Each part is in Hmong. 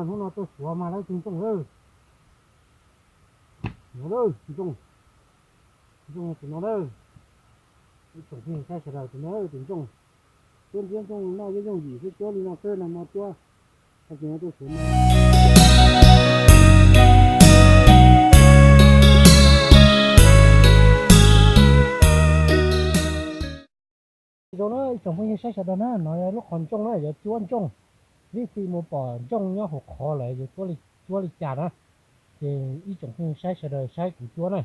Hnub no tuaj suav mas lawv tus ntsooj lawm. No lawm tus ntsooj, tus ntsooj tus no lawm. Ib tsoom phooj ywg saib sawv daws, tus no tus ntsooj. Cuab ntxiab ntsooj noj yooj yooj yim xwb, cuab li no xwb, nag hmo cuab, hais tias tuaj suav no. Zoo na ib tsoom phooj ywg saib sawv daws na, no yog lub qhov ntsooj na, yuav cuab ntsooj. Vij Xis mus pom ntsooj nyob hauv qhov lawm, yuav cuab li, cuab li cas na. Ces ib tsoom phooj ywg saib sawv daws saib kuv cuab na.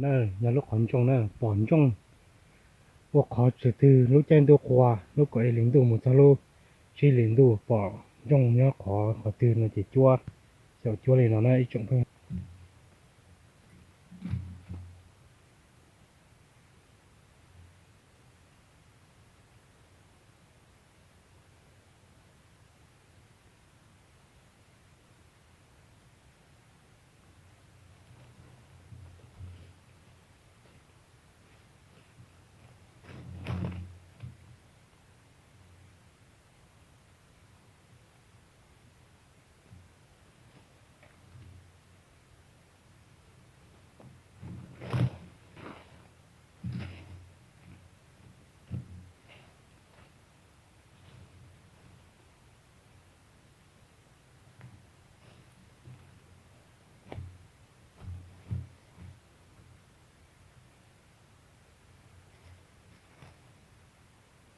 Na, yog lub qhov ntsooj na, pom ntsooj ua qhov twg twg lub caij ntuj qua, lub kaum ib hlis ntuj mus txog lub tsib hlis ntuj pom ntsooj nyob qhov qhov twg no ces cuab, xyaum cuab li no na ib tsoom phooj ywg.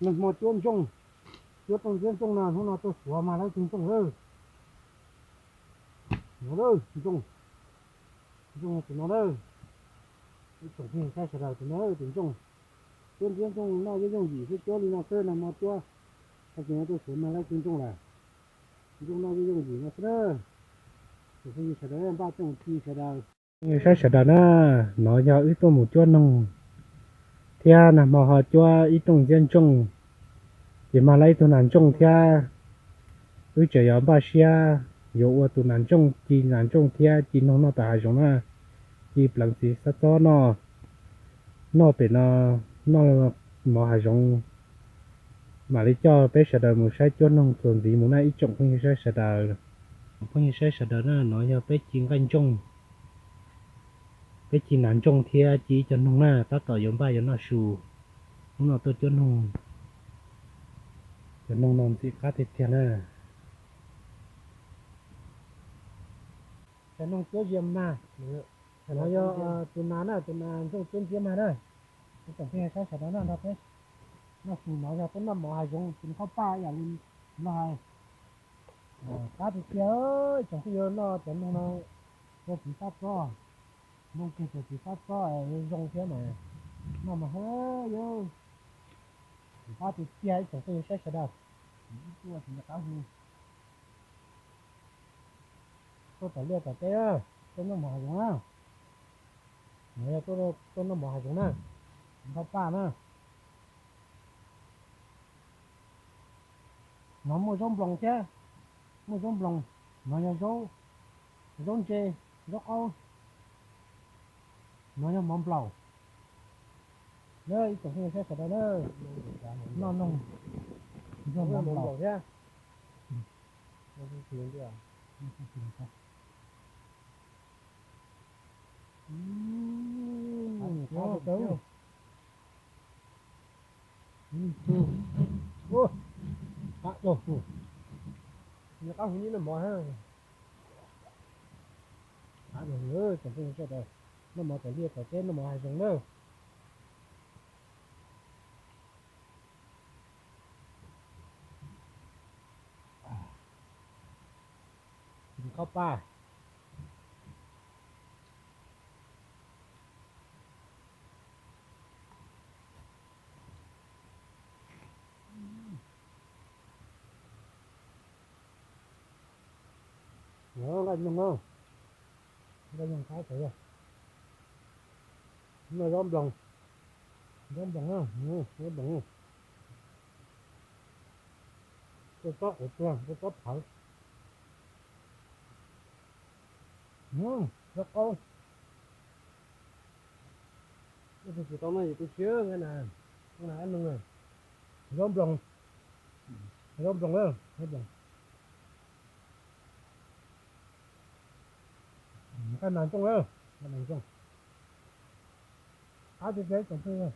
Nag hmo cuab ntsooj, cuab rooj ntxiab ntsooj no, hnub no tuaj suav mag laib tug ntsooj lawm. No lawm ntsooj, ntsooj tus no lawm. Ib tsoom phooj ywg saib sawv daws, tus no tus ntsooj, cuab ntxiab ntsooj noj yooj yooj yim xwb, cuab li no xwb, nag hmo cuab, tag kis no tuaj suav mag laib tug ntsooj lawm. Ntsooj noj yooj yooj yim no xwb na. Tus phooj ywg sawv daws npaj txooj ci sawv daws. Phooj ywg saib sawv daws na, no yog wb tuaj mus cuab noog thiab nag hmo ho cuab ib rooj ntxiab ntsooj, ces mag laib ib tug nas ntsooj thiab. Wb tseem yuav npaj siab yuav ua tus nas ntsooj, ci nas ntsooj thiab ci noog noj tom hav zoov na, ci pleev txiv xab txob noj, noj pem no, noj mov hav zoov. Mam li coj peb sawv daws mus saib cuab noog txuas ntxiv mus na ib tsoom phooj ywg saib sawv daws. Phooj ywg saib sawv daws na, no yog peb ci nqaij ntsooj, peb ci nas ntsooj thiab ci ib co noog na, tab tom yuav npaj yuav noj su. Hnub no tuaj cuab noog, cov noog no ntxim qab tiag tiag na. Cov noog cuab zias mag, no yog tus nas na, tus nas ntsooj cuab ntxiab mag na. Ib tsoom phooj ywg saib sawv daws na, nrog peb noj su, no yog tuaj noj mov hav zoov, tsis noj qhauv paj ib yam li Nplog hais. Qab tiag tiag, ib tsoom phooj ywg, noj cov noog no rau txiv xab txob, noog kiag rau txiv xab txob zoo thiab mas, noj mas hwv yus. Qab tiag tiag ib tsoom phooj ywg saib sawv daws. Ib tuaj tsis nco qab hu. Tuaj tom liaj tom teb, tuaj noj mov hav zoov na. No yog tuaj noj mov hav zoov na, tsis noj paj na. No muaj zaub nploos thiab, muaj zaub nploos, no yog zaub, zaub ntse, zaub qaub, no yog mov nplaum. Ib tsoom phooj ywg saib sawv daws na, noj noog ntxuag mov nplaum thiab. Qab, qab hu noj mov, tsoom phooj ywg sawv daws, noj mov tom liaj tom teb, noj mov hav zoov na. Tsis qhauv paj. Nqaij nyoog, nqaij nyoog qab tawv, noj zaub nploos, zaub nploos, zaub nploos, kua txob quav tuag, kua txob phawv, zaub qaub. Tus tsis tau noj yus tu siab nqaij na, nqaij na, zaub nploos, zaub nploos, zaub nploos, nqaij nas ntsooj, nqaij nas ntsooj. Qab tiag tiag ib tsoom phooj ywg.